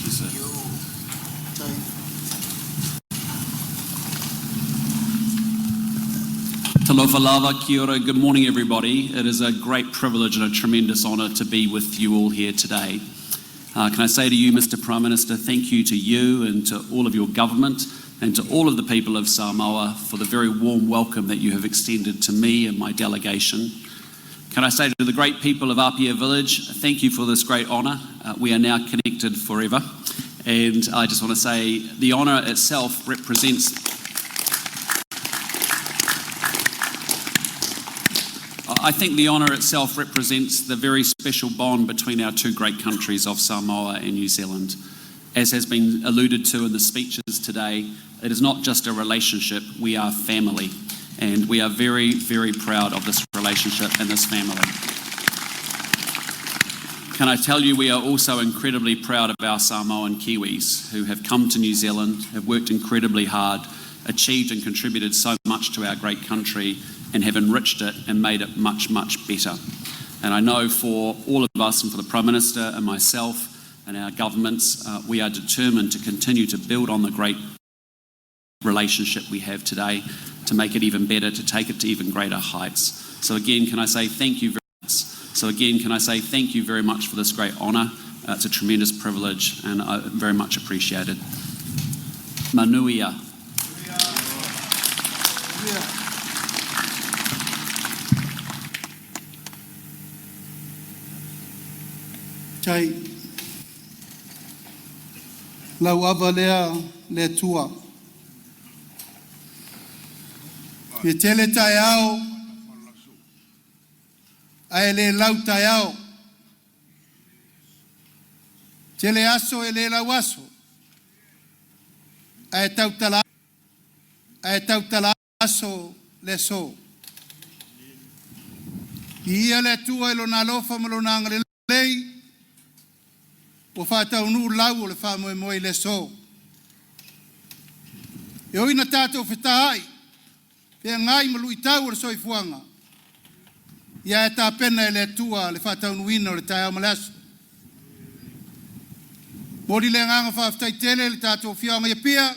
Thank you, sir. Talofa lava, kia ora. Good morning, everybody. It is a great privilege and a tremendous honour to be with you all here today. Can I say to you, Mr. Prime Minister, thank you to you and to all of your government and to all of the people of Samoa for the very warm welcome that you have extended to me and my delegation. Can I say to the great people of Apia Village, thank you for this great honour. We are now connected forever. And I just want to say the honour itself represents I think the honour itself represents the very special bond between our two great countries of Samoa and New Zealand. As has been alluded to in the speeches today, it is not just a relationship, we are family. And we are very, very proud of this relationship and this family. Can I tell you, we are also incredibly proud of our Samoan Kiwis who have come to New Zealand, have worked incredibly hard, achieved and contributed so much to our great country, and have enriched it and made it much, much better. And I know for all of us and for the Prime Minister and myself and our governments, we are determined to continue to build on the great relationship we have today to make it even better, to take it to even greater heights. So again, can I say thank you very much? So again, can I say thank you very much for this great honour? It's a tremendous privilege and I very much appreciated. Manuia. Tai lau ava lea le Atua. E tele taeao ae le lau taeao. Tele aso e le lau aso. Ae tautala ae tautala aso le aso. Viia le Atua i lona alofa ma lona agalelei ua faataunuu lau o le faamoemoe i le aso. E ui ina tatou fetaai, feagai ma luitau o le soifuaga, ia e tapena e le Atua le faataunuuina o le taeao ma le aso. Momoli le agaga faafetai tele i le tatou afioaga i Apia,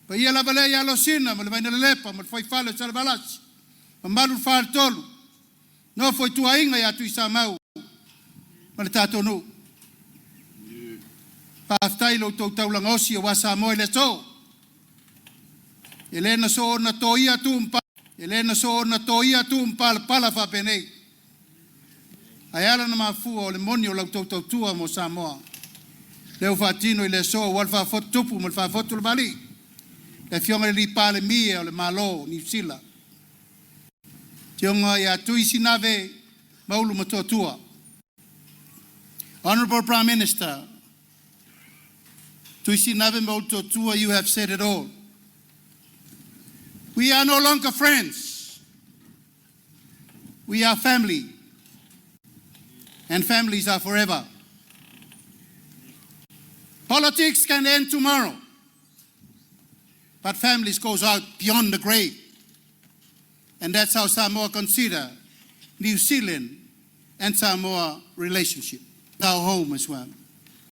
paia lava lea ia Alosina ma le Vainalelepa ma le Fuaifale o Salevalasi, mamalu i le Faletolu, nofo a ituaiga ia Tuisamau ma le tatou nuu. Faafetai i lo outou taulaga osi aua Samoa i le aso. E le na soona toia atu e le na soona toia atu ma palapala faapenei. Ae ala na mafua o le moni o la outou tautua mo Samoa. Lea ua faatino i le aso aua le faafotu tupu ma le faafotu le vali. Le afioga i le Palemia o le Malo o Niu Sila. Afioga ia Tui Sinave Maulu Matoatua. Honorable Prime Minister, Tuisinave Maulotuatua, you have said it all. We are no longer friends. We are family. And families are forever. Politics can end tomorrow, but families goes out beyond the grave. And that's how Samoa consider New Zealand and Samoa relationship, our home as well.